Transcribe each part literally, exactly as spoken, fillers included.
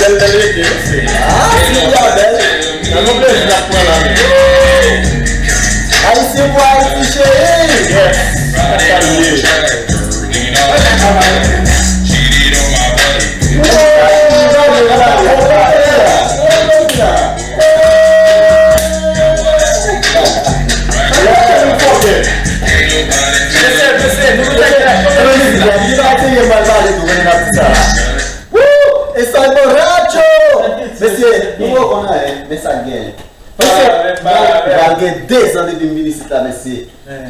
Bèl, bèl rete, mesye. Ah, si w la bèl. Nan yon plezi n ap pran la, men. Ayisyen pou Ayiti, cheri. Yes. Sa k ap ye? Mesye, mesye, nou konn sa ki la. Mesye, mesye, nou konn sa ki la. Woo! E sa borracho! Mesye, nou poko konn anyen, men sa k genyen. Mesye, m pral gen de zan depi m vin isit la, mesye.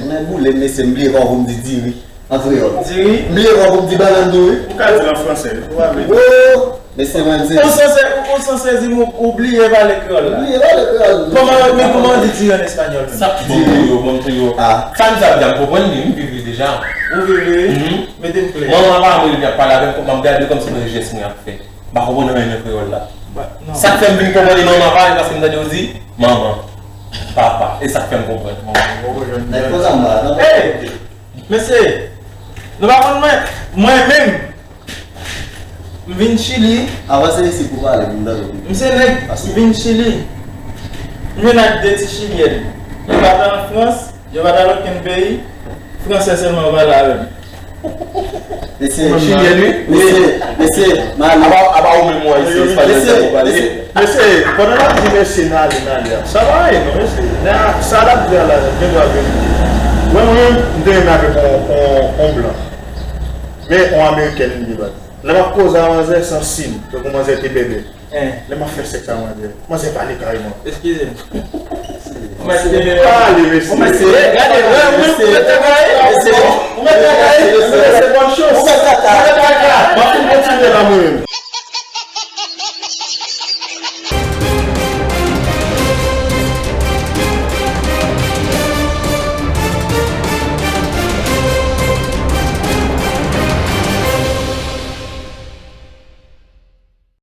Mwen boule m, mesye, m bliye kòman pou m di diri an kreyòl. Diri? M bliye kòman pou m di bannann dou, wi. Ou ka di l an fransè, wi. Ou pa vle di. Woo! Mesye, mwen di. Ou sanse, ou, ou sanse di m ou, ou bliye pale kreyòl la. M bliye pale kreyòl. Kòman, men kòman w di diri an espanyòl menm? Sa k bon pou yo, bon pou yo. Ah. Sa m di a, m konprann li, m viv li deja. Ou viv li, wi? Mhm. Mete m klè. Manman pa mwen, li ap pale avè m, kòman m gade kòmsi nan jès mwen ap fè. M pa konprann anyen nan kreyòl la. Sa k fè m vin konprann li manman pa, se paske m tande yo di manman, papa. E sa k fè m konprann. Nèg konsa m pa, non. Hey! Mesye, nou pa konn mwen, mwen menm, m vin Chili. Avanse isit pou pale, m tande w. M se nèg, m vin Chili. M vin ak de ti chilyèn. Yo pa t an Frans, yo pa t al okenn peyi. Fransè sèlman yo pale avè m. Mesye, Chilyen, wi. Mesye, mesye, Mali. Apa, apa ou menm ou ayisyen, espanyòl, sa ou pale. Mesye, mesye, pandan n ap di mesye n ale, n ale a, sa pa anyen non, mesye. Sa l ap di a la, gen dwa verifye. Mwen, mwen menm, m te renmen avèk on, on, on blan. Men, on amerikèn li ye, baz. Lè m ap koze a manzè, se on siy, tankou manzè te bèbè. Lè m ap fè sèks a manzè, manzè pale kareman. Eskize m. Mesye, pale, mesye. Mesye, gade, wè, ou mèt travay. Mesye, ou mèt travay. Mesye, bòn chans. Ou mèt travay. M ap kontinye la, mwen menm.